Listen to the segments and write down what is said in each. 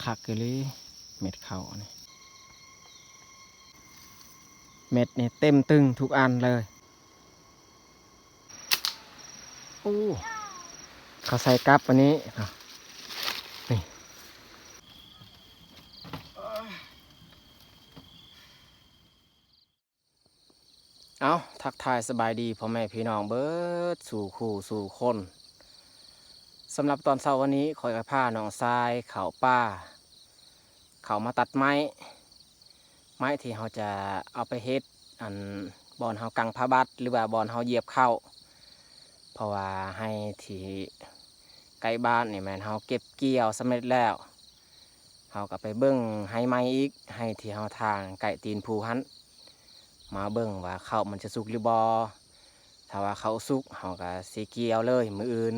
ຄັກອີ່ຫຼີ ເມັດເຂົ້ານີ້ ເມັດນີ້ເຕັມຕຶງທຸກອັນເລີຍ. ໂອ້ ເຂົາໃສ່ກັບອັນນີ້ເນາະ ນີ້. ເອົ້າ ທັກທາຍສະບາຍດີພໍ່ແມ່ພີ່ນ້ອງເບິດສູ່ຄູ່ສູ່ຄົນ. ສຳລັບຕອນເຊົ້າວັນນີ້ ຂ້ອຍກໍພານ້ອງຊາຍເຂົ້າປ່າ ເຂົ້າມາຕັດໄມ້ ໄມ້ທີ່ເຮົາຈະເອົາໄປເຮັດ ອັນ ບ່ອນເຮົາກາງຜ້າບັດ ຫຼືວ່າບ່ອນເຮົາຢຽບເຂົ້າ ເພາະວ່າໄຮ່ທີ່ໃກ້ບ້ານນີ້ແມ່ນເຮົາເກັບກ່ຽວສຳເລັດແລ້ວ ເຮົາກໍໄປເບິ່ງໄຮ່ໃໝ່ອີກ ໄຮ່ທີ່ເຮົາຖາງໃກ້ຕີນພູຫັ້ນ ມາເບິ່ງວ່າເຂົ້າມັນຈະສຸກຫຼືບໍ່. ຖ້າວ່າເຂົ້າສຸກ ເຮົາກໍຊິກ່ຽວເລີຍມື້ອື່ນ.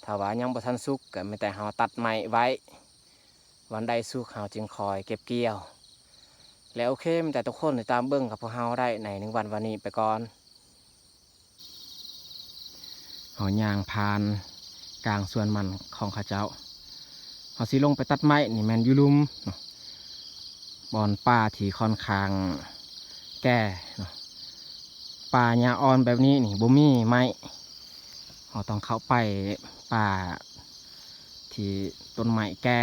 ຖ້າວ່າຍັງບໍ່ທັນສຸກ ກໍມີແຕ່ເຮົາຕັດໄມ້ໄວ້ ວັນໃດສຸກເຮົາຈຶ່ງຄ່ອຍເກັບກ່ຽວ. ແລະ ໂອເຄ ມີແຕ່ທຸກຄົນຕິດຕາມເບິ່ງກັບພວກເຮົາໄດ້ໃນໜຶ່ງວັນວັນນີ້ໄປກ່ອນ. ເຮົາຍ່າງຜ່ານກາງສວນມັນຂອງເຂົາເຈົ້າ ເຮົາຊິລົງໄປຕັດໄມ້ ນີ້ແມ່ນຢູ່ລຸ່ມເນາະ ບ່ອນປ່າທີ່ຂ້ອນຂ້າງແກ່ເນາະ ປ່າຫຍ້າອ່ອນແບບນີ້ນີ້ບໍ່ມີໄມ້ ເຮົາຕ້ອງເຂົ້າໄປປ່າທີ່ຕົ້ນໄມ້ແກ່.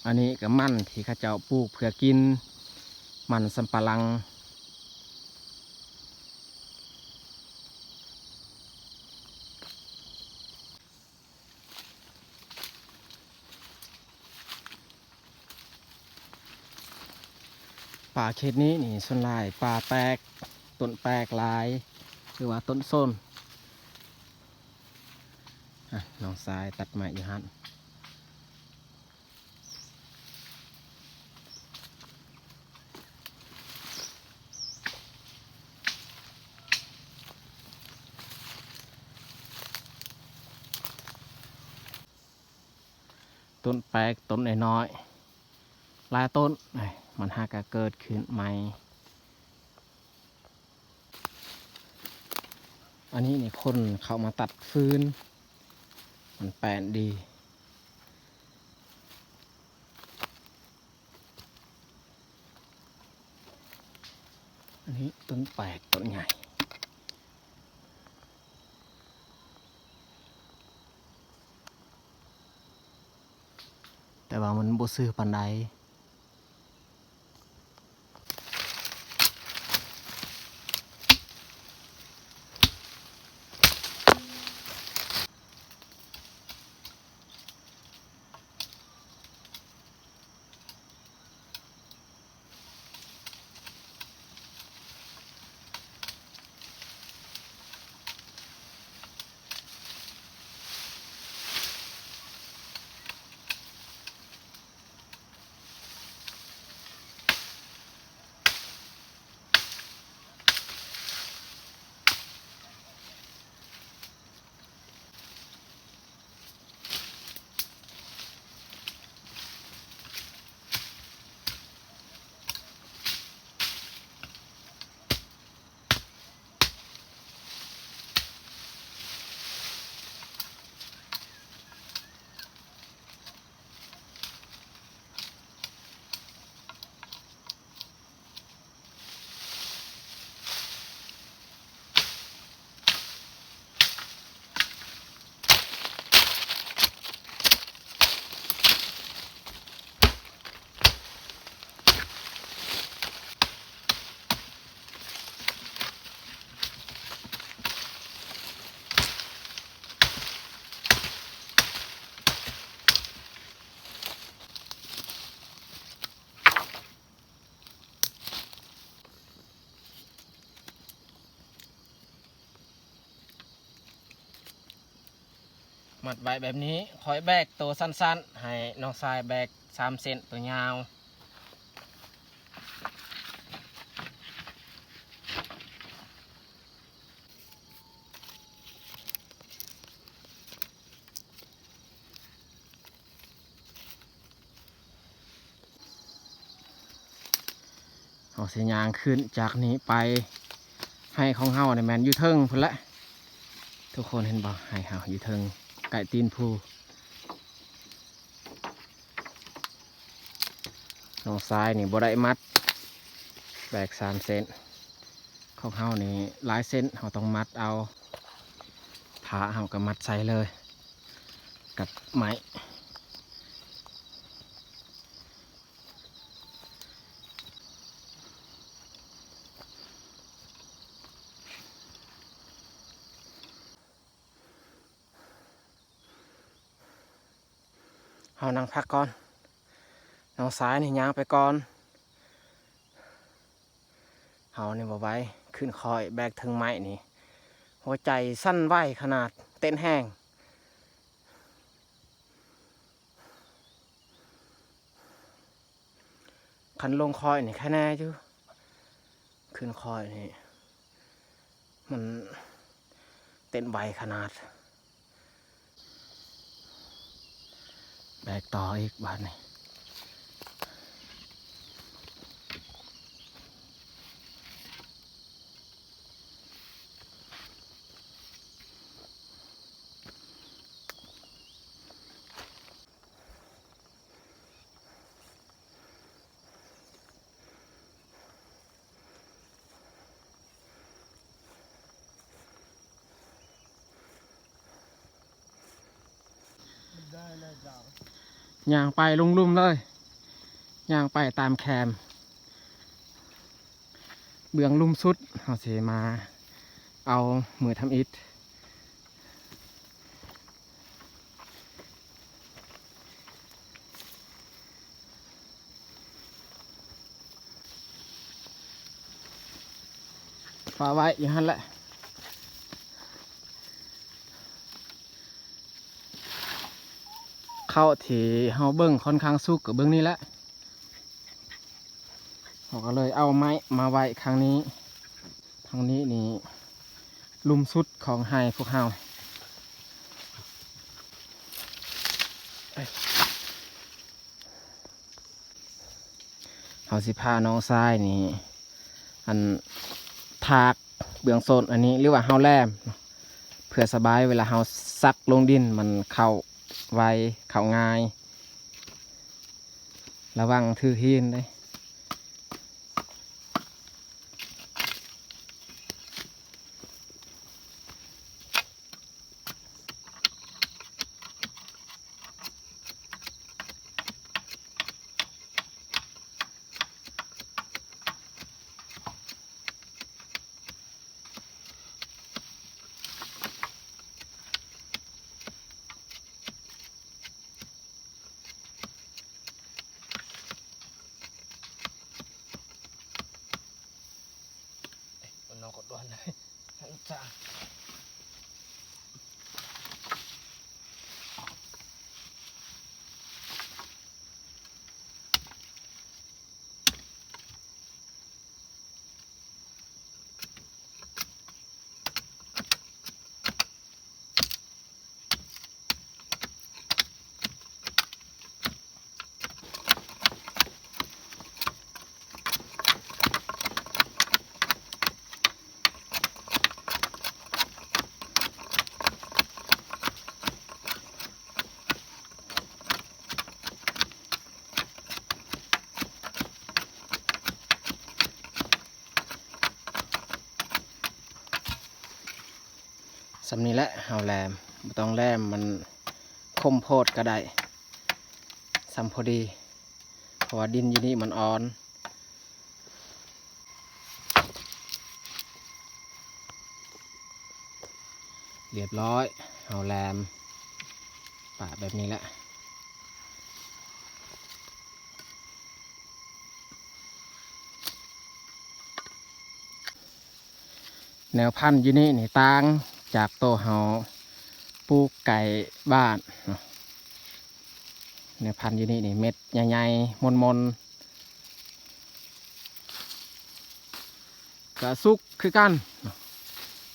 ອັນນີ້ກໍມັນທີ່ເຂົາເຈົ້າປູກເພື່ອກິນ ມັນສຳປະຫຼັງ. ປ່າເຂດນີ້ນີ້ ສ່ວນຫຼາຍປ່າແຕກ ຕົ້ນແຕກຫຼາຍ ຫຼືວ່າຕົ້ນສົ້ນ. ອ່ະ ນ້ອງຊາຍຕັດໄມ້ຢູ່ຫັ້ນ. ຕົ້ນແປກຕົ້ນນ້ອຍໆ ຫຼາຍຕົ້ນ ມັນຫາກະເກີດຂຶ້ນໃໝ່. ອັນນີ້ນີ້ຄົນເຂົ້າມາຕັດຟືນ ມັນແປນດີ. ອັນນີ້ຕົ້ນແປກຕົ້ນໃຫຍ່ ແຕ່ວ່າມັນບໍ່ຊື່ປານໃດ. ມັດໄວ້ແບບນີ້ ຂ້ອຍແບກໂຕສັ້ນໆ ໃຫ້ນ້ອງຊາຍແບກສາມເສັ້ນໂຕຍາວ. ເຮົາຊິຍ່າງຂຶ້ນຈາກນີ້ໄປ ໄຮ່ຂອງເຮົານີ້ແມ່ນຢູ່ເທິງພຸ້ນແຫຼະ. ທຸກຄົນເຫັນບໍ່? ໄຮ່ເຮົາຢູ່ເທິງໃກ້ຕີນພູ. ນ້ອງຊາຍນີ້ບໍ່ໄດ້ມັດແບກສາມເສັ້ນ, ຂອງເຮົານີ້ຫຼາຍເສັ້ນ, ເຮົາຕ້ອງມັດເອົາ. ຜ້າເຮົາກໍມັດໃສ່ເລີຍກັບໄມ້. ເຮົານັ່ງພັກກ່ອນ, ນ້ອງຊາຍນີ້ຍ່າງໄປກ່ອນ. ເຮົານີ້ບໍ່ໄຫວ, ຂຶ້ນຄ້ອຍແບກເທິງໄມ້ນີ້ ຫົວໃຈສັ່ນໄຫວຂະໜາດ, ເຕັ້ນແຮງ. ຄັນລົງຄ້ອຍນີ້ແຄ່ແນ່ຢູ່, ຂຶ້ນຄ້ອຍນີ້ມັນເຕັ້ນໄຫວຂະໜາດ. ແບກຕໍ່ອີກບາດນີ້. ຍ່າງໄປລົງລຸ່ມເລີຍ, ຍ່າງໄປຕາມແຄມ. ເບື້ອງລຸ່ມສຸດເຮົາຊິມາເອົາມື້ທຳອິດ. ຝາກໄວ້ຢູ່ຫັ້ນແຫຼະ. ເຂົ້າທີ່ເຮົາເບິ່ງຂ້ອນຂ້າງສຸກກໍເບິ່ງນີ້ແຫຼະ. ເຮົາກໍເລີຍເອົາໄມ້ມາໄວ້ຂ້າງນີ້. ທາງນີ້ນີ້ລຸ່ມສຸດຂອງໄຮ່ພວກເຮົາ. ເຮົາຊິພານ້ອງຊາຍນີ້ ອັນ ຖາກເບື້ອງໂຊນອັນນີ້ ຫຼືວ່າເຮົາແລມ ເພື່ອສະບາຍ ເວລາເຮົາສັກລົງດິນ ມັນເຂົ້າໄວ ເຂົ້າງ່າຍ. ລະວັງຖືຫີນເດ້. ສ່ຳນີ້ແຫຼະ ເຮົາແລມ ບໍ່ຕ້ອງແລມມັນຄົມໂພດກໍໄດ້ ສ່ຳພໍດີ ເພາະວ່າດິນຢູ່ນີ້ມັນອ່ອນ. ລຽບຮ້ອຍ ເຮົາແລມປະແບບນີ້ແຫຼະ. ແນວພັນຢູ່ນີ້ນີ້ຕ່າງຈາກໂຕເຮົາປູກໃກ້ບ້ານເນາະ. ແນວພັນຢູ່ນີ້ນີ້ເມັດໃຫຍ່ໆ ມົນໆ ກະສຸກຄືກັນເນາະ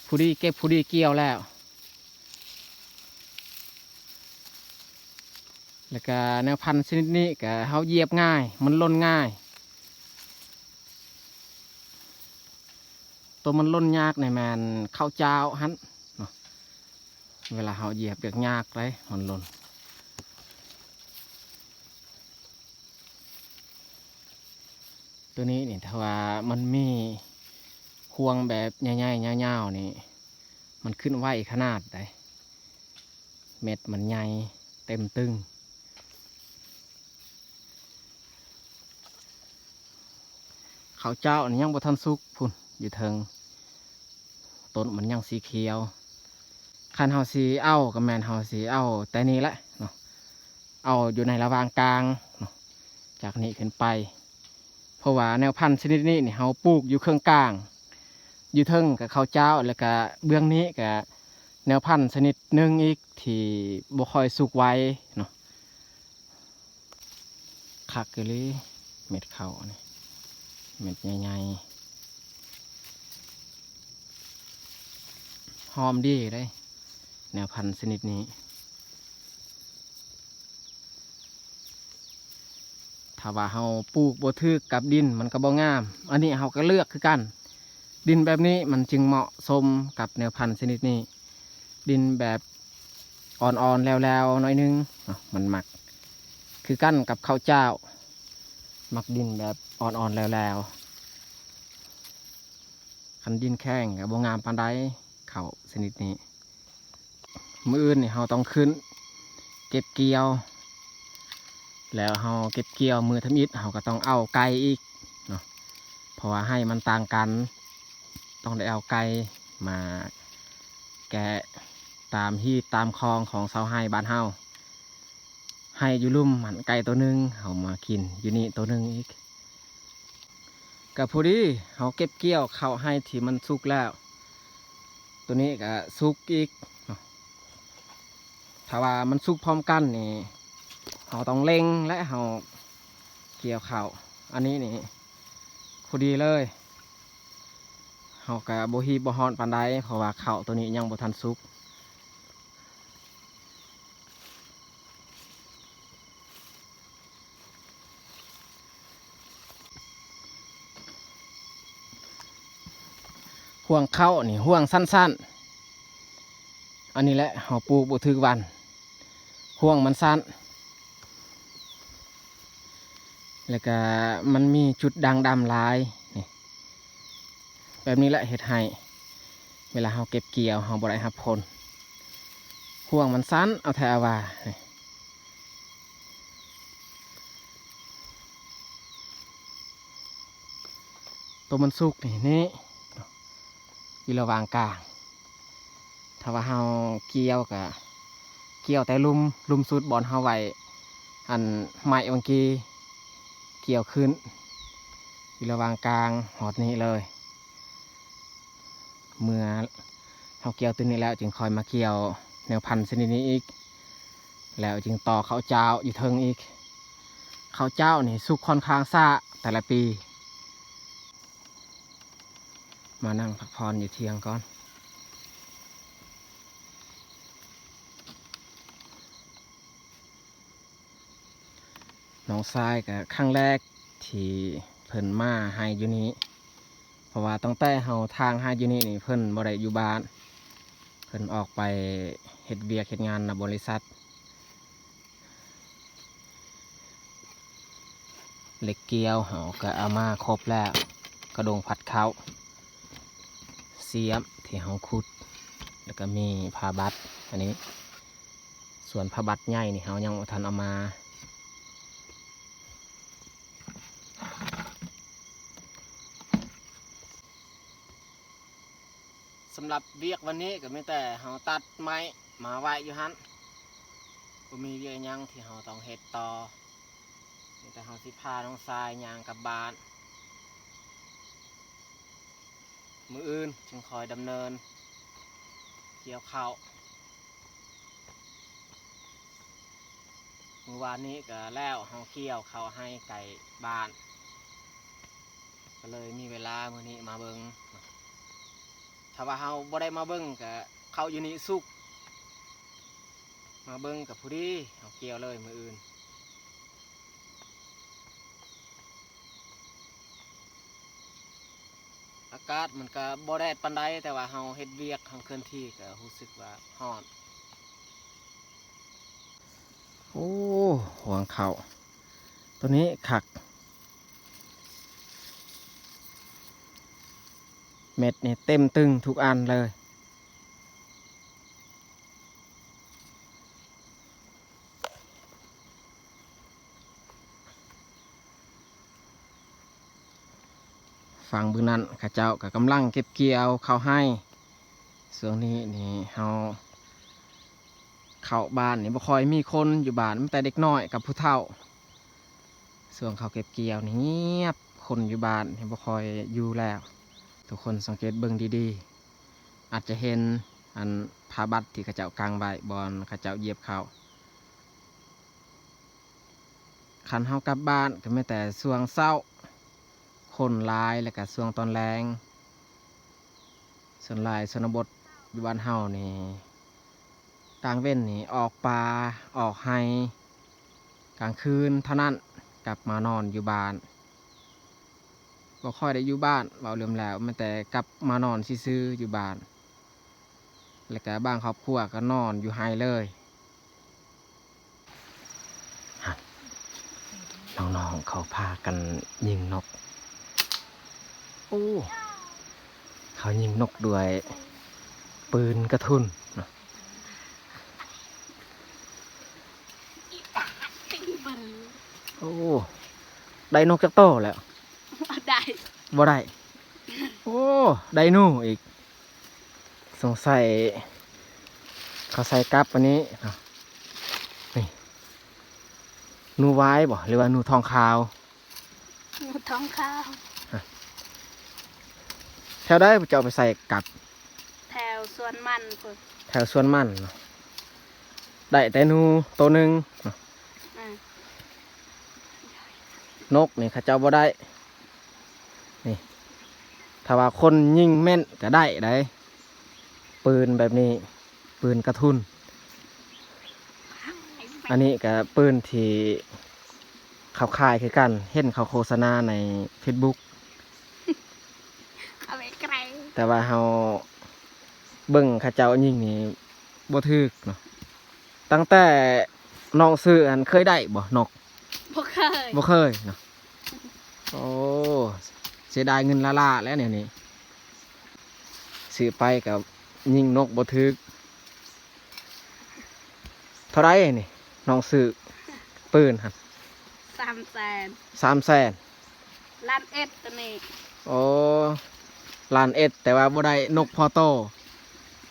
ພໍດີເກັບ ພໍດີກ່ຽວແລ້ວ. ແລ້ວກະແນວພັນຊະນິດນີ້ກະເຮົາຢຽບງ່າຍ ມັນຫຼົ່ນງ່າຍ. ໂຕມັນຫຼົ່ນຍາກນີ້ແມ່ນເຂົ້າຈ້າວຫັ້ນເນາະ. ເວລາເຮົາຢຽບຢາກຍາກໄດ໋ ມັນຫຼົ່ນ. ໂຕນີ້ນີ້ ຖ້າວ່າມັນມີຮວງແບບໃຫຍ່ໆ ຍາວໆ ນີ້ ມັນຂຶ້ນໄວຂະໜາດໃດ໋ ເມັດມັນໃຫຍ່ເຕັມຕຶງ. ເຂົ້າເຈົ້ານີ້ຍັງບໍ່ທັນສຸກພຸ້ນ ຢູ່ເທິງ ຕົ້ນມັນຍັງສີຂຽວ. ຄັນເຮົາຊິເອົາກໍແມ່ນເຮົາຊິເອົາແຕ່ນີ້ແຫຼະເນາະ ເອົາຢູ່ໃນລະຫວ່າງກາງເນາະ ຈາກນີ້ຂຶ້ນໄປ ເພາະວ່າແນວພັນຊະນິດນີ້ນີ້ ເຮົາປູກຢູ່ເຄິ່ງກາງ ຢູ່ເທິງກໍເຂົ້າເຈົ້າ ແລ້ວກໍເບື້ອງນີ້ກໍແນວພັນຊະນິດໜຶ່ງອີກ ທີ່ບໍ່ຄ່ອຍສຸກໄວເນາະ. ຄັກອີ່ຫຼີ ເມັດເຂົ້ານີ້ ເມັດໃຫຍ່ໆ ຫອມດີເດ້ ແນວພັນຊະນິດນີ້. ຖ້າວ່າເຮົາປູກບໍ່ຖືກກັບດິນ ມັນກໍບໍ່ງາມ. ອັນນີ້ເຮົາກໍເລືອກຄືກັນ ດິນແບບນີ້ມັນຈຶ່ງເໝາະສົມກັບແນວພັນຊະນິດນີ້. ດິນແບບອ່ອນໆ ແຫຼວໆ ໜ້ອຍໜຶ່ງເນາະ ມັນມັກ ຄືກັນກັບເຂົ້າເຈົ້າ ມັກດິນແບບອ່ອນໆ ແຫຼວໆ. ຄັນດິນແຂງກໍບໍ່ງາມປານໃດ ເຂົ້າຊະນິດນີ້. ມື້ອື່ນນີ້ເຮົາຕ້ອງຂຶ້ນເກັບກ່ຽວ ແລ້ວເຮົາເກັບກ່ຽວມື້ທຳອິດ ເຮົາກໍຕ້ອງເອົາໄກ່ອີກເນາະ ເພາະວ່າໄຮ່ມັນຕ່າງກັນ ຕ້ອງໄດ້ເອົາໄກ່ມາແກະຕາມຮີດຕາມຄອງຂອງຊາວໄຮ່ບ້ານເຮົາ. ໄຮ່ຢູ່ລຸ່ມຫັ້ນໄກ່ໂຕໜຶ່ງ ເຮົາມາກິນຢູ່ນີ້ໂຕໜຶ່ງອີກ. ກະພໍດີເຮົາເກັບກ່ຽວເຂົ້າໄຮ່ທີ່ມັນສຸກແລ້ວ ໂຕນີ້ກະສຸກອີກເນາະ. ຖ້າວ່າມັນສຸກພ້ອມກັນນີ້ ເຮົາຕ້ອງເລັ່ງ ແລະ ເຮົາກ່ຽວເຂົ້າ. ອັນນີ້ນີ້ພໍດີເລີຍ ເຮົາກະບໍ່ຮີບບໍ່ຮ້ອນປານໃດ ເພາະວ່າເຂົ້າໂຕນີ້ຍັງບໍ່ທັນສຸກ. ຮວງເຂົ້ານີ້ ຮວງສັ້ນໆ ອັນນີ້ແຫຼະ ເຮົາປູກບໍ່ຖືກວັນ ຮວງມັນສັ້ນ ແລ້ວກະມັນມີຈຸດດ່າງດຳຫຼາຍນີ້. ແບບນີ້ແຫຼະເຮັດໃຫ້ເວລາເຮົາເກັບກ່ຽວເຮົາບໍ່ໄດ້ຮັບຜົນ. ຮວງມັນສັ້ນເອົາແທ້ເອົາວ່າ. ໂຕມັນສຸກນີ້ ນີ້ ຢູ່ລະຫວ່າງກາງ. ຖ້າວ່າເຮົາກ່ຽວກະກ່ຽວແຕ່ລຸ່ມ ລຸ່ມສຸດບ່ອນເຮົາໄວ້ ອັນໄມ້ວັງກີ ກ່ຽວຂຶ້ນ ຢູ່ລະຫວ່າງກາງຮອດນີ້ເລີຍ. ເມື່ອເຮົາກ່ຽວຕົວນີ້ແລ້ວ ຈຶ່ງຄ່ອຍມາກ່ຽວແນວພັນຊະນິດນີ້ອີກ ແລ້ວຈຶ່ງຕໍ່ເຂົ້າຈ້າວຢູ່ເທິງອີກ. ເຂົ້າຈ້າວນີ້ສຸກຂ້ອນຂ້າງຊ້າແຕ່ລະປີ. ມານັ່ງພັກຜ່ອນຢູ່ທ່ຽງກ່ອນ. ນ້ອງຊາຍກະຄັ້ງແລກທີ່ເພິ່ນມາໄຮ່ຢູ່ນີ້ ເພາະວ່າຕັ້ງແຕ່ເຮົາຖາງໄຮ່ຢູ່ນີ້ນີ້ ເພິ່ນບໍ່ໄດ້ຢູ່ບ້ານ ເພິ່ນອອກໄປເຮັດວຽກເຮັດງານນຳບໍລິສັດ. ເຫຼັກກ່ຽວເຮົາກະເອົາມາຄົບແລ້ວ ກະດົງພັດເຂົ້າ ສຽມທີ່ເຮົາຂຸດ ແລ້ວກະມີຜ້າບັດ ອັນນີ້ ສ່ວນຜ້າບັດໃຫຍ່ນີ້ເຮົາຍັງບໍ່ທັນເອົາມາ. ສຳລັບວຽກວັນນີ້ກໍມີແຕ່ເຮົາຕັດໄມ້ມາໄວ້ຢູ່ຫັ້ນ ບໍ່ມີວຽກຫຍັງທີ່ເຮົາຕ້ອງເຮັດຕໍ່ ມີແຕ່ເຮົາຊິພານ້ອງຊາຍຍ່າງກັບບ້ານ. ມື້ອື່ນຈຶ່ງຄ່ອຍດຳເນີນກ່ຽວເຂົ້າ. ມື້ວານນີ້ກໍແລ້ວ ເຮົາກ່ຽວເຂົ້າໄຮ່ໃກ້ບ້ານ ກໍເລີຍມີເວລາມື້ນີ້ມາເບິ່ງ. ຖ້າວ່າເຮົາບໍ່ໄດ້ມາເບິ່ງ ກໍເຂົ້າຢູ່ນີ້ສຸກ ມາເບິ່ງກໍພໍດີ ເຮົາກ່ຽວເລີຍມື້ອື່ນ. ອາກາດມັນກະບໍ່ແດດປານໃດ ແຕ່ວ່າເຮົາເຮັດວຽກ ເຮົາເຄື່ອນທີ່ກະຮູ້ສຶກວ່າຮ້ອນ. ໂອ້ ຮວງເຂົ້າ ໂຕນີ້ຄັກ ເມັດນີ້ເຕັມຕຶງທຸກອັນເລີຍ. ຝັ່ງບຶງນັ້ນ ເຂົາເຈົ້າກໍກຳລັງເກັບກ່ຽວເຂົ້າໄຮ່. ຊ່ວງນີ້ນີ້ເຮົາ ເຂົ້າບ້ານນີ້ບໍ່ຄ່ອຍມີຄົນຢູ່ບ້ານ ມີແຕ່ເດັກນ້ອຍກັບຜູ້ເຖົ້າ. ຊ່ວງເຂົາເກັບກ່ຽວນີ້ງຽບ ຄົນຢູ່ບ້ານນີ້ບໍ່ຄ່ອຍຢູ່ແລ້ວ. ທຸກຄົນສັງເກດເບິ່ງດີໆ ອາດຈະເຫັນອັນຜ້າບັດທີ່ເຂົາເຈົ້າກາງໄວ້ ບ່ອນເຂົາເຈົ້າຢຽບເຂົ້າ. ຄັນເຮົາກັບບ້ານກໍມີແຕ່ຊ່ວງເຊົ້າ ຄົນຫຼາຍ ແລ້ວກະຊ່ວງຕອນແລງ. ສ່ວນຫຼາຍຊົນນະບົດຢູ່ບ້ານເຮົານີ້ ກາງເວັນນີ້ອອກປ່າ ອອກໄຮ່ ກາງຄືນເທົ່ານັ້ນ ກັບມານອນຢູ່ບ້ານ. ບໍ່ຄ່ອຍໄດ້ຢູ່ບ້ານ ເວົ້າລວມແລ້ວ ມີແຕ່ກັບມານອນຊື່ໆຢູ່ບ້ານ ແລ້ວກະບາງຄອບຄົວກໍນອນຢູ່ໄຮ່ເລີຍ. ຫັ້ນ ນ້ອງໆເຂົາພາກັນຍິງນົກ. ໂອ້ ເຂົາຍິງນົກດ້ວຍປືນກະທຸນ. ໂອ້ ໄດ້ນົກຈັກໂຕແລ້ວ? ບໍ່ໄດ້ ບໍ່ໄດ້. ໂອ້ ໄດ້ໜູອີກ. ສົງໄສເຂົາໃສ່ກັບອັນນີ້ເນາະ. ນີ້ ໜູຫວາຍບໍ່ ຫຼືວ່າໜູທອງຂາວ? ໜູທອງຂາວ. ແຖວໃດເຈົ້າເອົາໄປໃສ່ກັບ? ແຖວສວນມັນພຸ້ນ. ແຖວສວນມັນເນາະ ໄດ້ແຕ່ໜູໂຕໜຶ່ງເນາະ. ອືມ ນົກນີ້ເຂົາເຈົ້າບໍ່ໄດ້. ນີ້ ຖ້າວ່າຄົນຍິງແມ່ນກໍໄດ້ໃດ໋ ປືນແບບນີ້ ປືນກະທຸນ. ອັນນີ້ກໍປືນທີ່ເຂົາຂາຍຄືກັນ ເຫັນເຂົາໂຄສະນາໃນເຟສບຸກ ເອົາໄວ້ໃກ້ ແຕ່ວ່າເຮົາເບິ່ງເຂົາເຈົ້າຍິງນີ້ບໍ່ຖືກເນາະ. ຕັ້ງແຕ່ນ້ອງຊື້ຫັ້ນເຄີຍໄດ້ບໍ່ນົກ? ບໍ່ເຄີຍ ບໍ່ເຄີຍເນາະ. ໂອ້ ເສຍດາຍເງິນລ້າໆແລ້ວແນວນີ້ ຊື້ໄປກໍຍິງນົກບໍ່ຖືກ. ເທົ່າໃດນີ້ນ້ອງຊື້ປືນຫັ້ນ? ສາມແສນ ສາມແສນ. ລ້ານເອັດໂຕນີ້. ໂອ້ ລ້ານເອັດ ແຕ່ວ່າບໍ່ໄດ້ນົກພໍໂຕ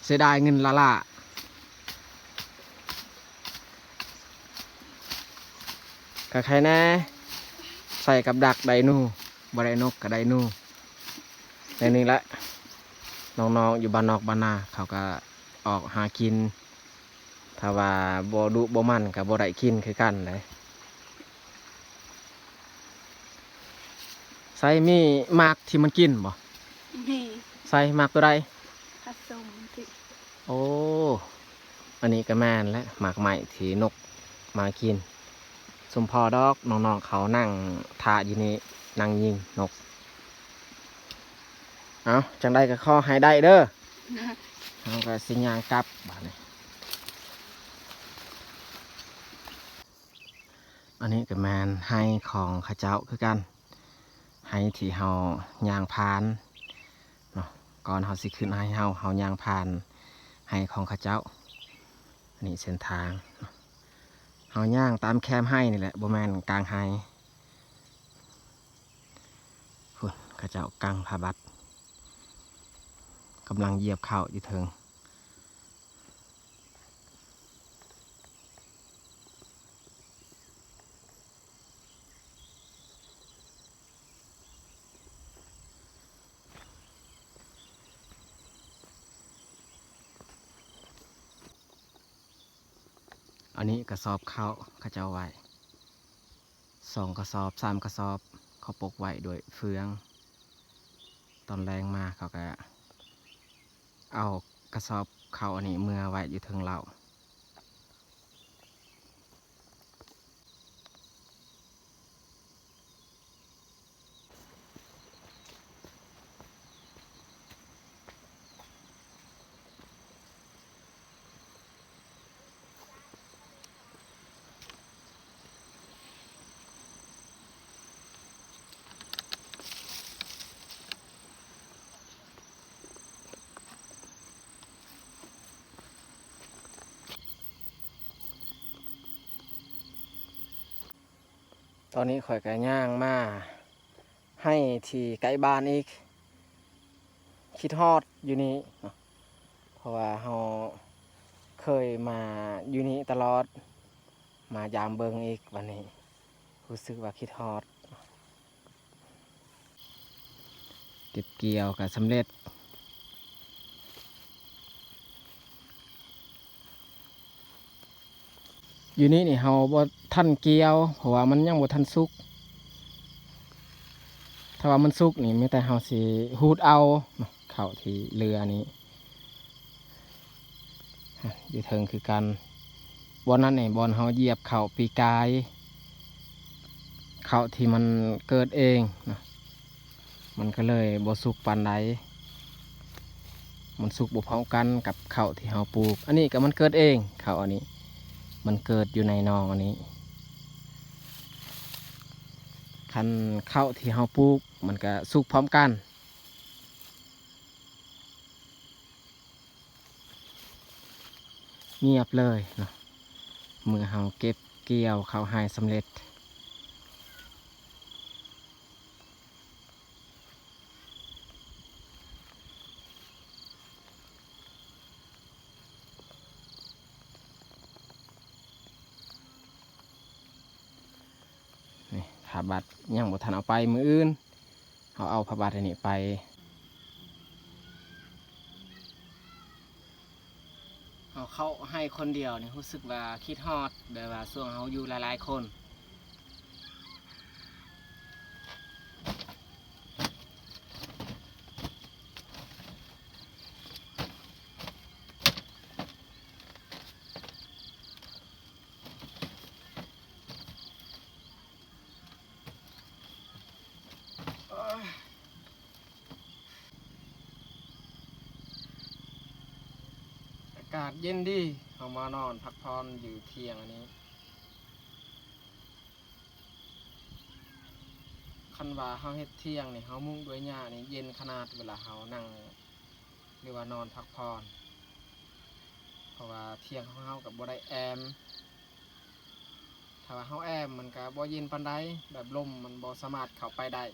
ເສຍດາຍເງິນລ້າໆ. ກະໄຄແດ່ ໃສ່ກັບດັກໄດ້ໜູ ບໍ່ໄດ້ນົກກະໄດ້ໜູ. ແນວນີ້ແຫຼະ ນ້ອງໆຢູ່ບ້ານນອກບ້ານນາເຂົາກະອອກຫາກິນ ຖ້າວ່າບໍ່ດຸບໍ່ໝັ່ນກະບໍ່ໄດ້ກິນຄືກັນເດ້. ໃສ່ມີໝາກທີ່ມັນກິນບໍ່? ມີ. ໃສ່ໝາກໂຕໃດ? ຜັດສົມຕິ. ໂອ້ ອັນນີ້ກໍແມ່ນແຫຼະ ໝາກໄມ້ທີ່ນົກມາກິນ. ສົມພໍດອກ ນ້ອງໆເຂົານັ່ງຖ້າຢູ່ນີ້ ນັ່ງຍິງນົກ. ເອົ້າ ຈັ່ງໃດກໍຂໍໃຫ້ໄດ້ເດີ. ເຮົາກໍຊິຍ່າງກັບບາດນີ້. ອັນນີ້ກໍແມ່ນໄຮ່ຂອງເຂົາເຈົ້າຄືກັນ ໄຮ່ທີ່ເຮົາຍ່າງຜ່ານເນາະ. ກ່ອນເຮົາຊິຂຶ້ນໄຮ່ເຮົາ ເຮົາຍ່າງຜ່ານໄຮ່ຂອງເຂົາເຈົ້າ. ອັນນີ້ເສັ້ນທາງ ເຮົາຍ່າງຕາມແຄມໄຮ່ນີ້ແຫຼະ ບໍ່ແມ່ນກາງໄຮ່. ພຸ້ນ ເຂົາເຈົ້າກາງຜ້າບັດ ກຳລັງຢຽບເຂົ້າຢູ່ເທິງ. ອັນນີ້ກະສອບເຂົ້າເຂົາເຈົ້າໄວ້ ສອງກະສອບ ສາມກະສອບ ເຂົາປົກໄວ້ດ້ວຍເຟືອງ. ຕອນແລງມາເຂົາກະເອົາກະສອບເຂົ້າອັນນີ້ເມືອໄວ້ຢູ່ເທິງເລົ້າ. ເ ຕອນນີ້ຂ້ອຍກໍຍ່າງມາໄຮ່ທີ່ໃກ້ບ້ານອີກ ຄິດຮອດຢູ່ນີ້ເນາະ ເພາະວ່າເຮົາເຄີຍມາຢູ່ນີ້ຕະຫຼອດ ມາຢາມເບິ່ງອີກ ບັດນີ້ຮູ້ສຶກວ່າຄິດຮອດ. ເກັບກ່ຽວກໍສຳເລັດ. ຢູ່ນີ້ນີ້ເຮົາບໍ່ທັນກ່ຽວ ເພາະວ່າມັນຍັງບໍ່ທັນສຸກ. ຖ້າວ່າມັນສຸກນີ້ ມີແຕ່ເຮົາຊິຮູດເອົາເນາະ ເຂົ້າທີ່ເຫຼືອນີ້. ຢູ່ເທິງຄືກັນ. ບ່ອນນັ້ນນີ້ ບ່ອນເຮົາຢຽບເຂົ້າປີກາຍ ເຂົ້າທີ່ມັນເກີດເອງນະ ມັນກໍເລີຍບໍ່ສຸກປານໃດ. ມັນສຸກບໍ່ພ້ອມກັນກັບເຂົ້າທີ່ເຮົາປູກ. ອັນນີ້ກໍມັນເກີດເອງ ເຂົ້າອັນນີ້ ມັນເກີດຢູ່ໃນໜອງອັນນີ້. ຄັນເຂົ້າທີ່ເຮົາປູກ ມັນກໍສຸກພ້ອມກັນ. ງຽບເລີຍເນາະ ເມື່ອເຮົາເກັບກ່ຽວເຂົ້າໄຮ່ສຳເລັດ. ນີ້ ຜ້າບັດຍັງບໍ່ທັນເອົາໄປ ມື້ອື່ນເຮົາເອົາຜ້າບັດອັນນີ້ໄປ. ເຮົາເຂົ້າໄຮ່ຄົນດຽວນີ້ ຮູ້ສຶກວ່າຄິດຮອດ ແບບວ່າຊ່ວງເຮົາຢູ່ຫຼາຍໆຄົນ. ອາກາດເຢັນດີ ເຮົາມານອນພັກຜ່ອນຢູ່ທ່ຽງອັນນີ້. ຄັນວ່າເຮົາເຮັດທ່ຽງນີ້ ເຮົາມຸງດ້ວຍຫຍ້ານີ້ ເຢັນຂະໜາດເວລາເຮົານັ່ງ ຫຼືວ່ານອນພັກຜ່ອນ ເພາະວ່າທ່ຽງຂອງເຮົາກໍບໍ່ໄດ້ແອມ. ຖ້າວ່າເຮົາແອມ ມັນກໍບໍ່ເຢັນປານໃດ ແບບລົມມັນບໍ່ສາມາດເຂົ້າໄປໄດ້.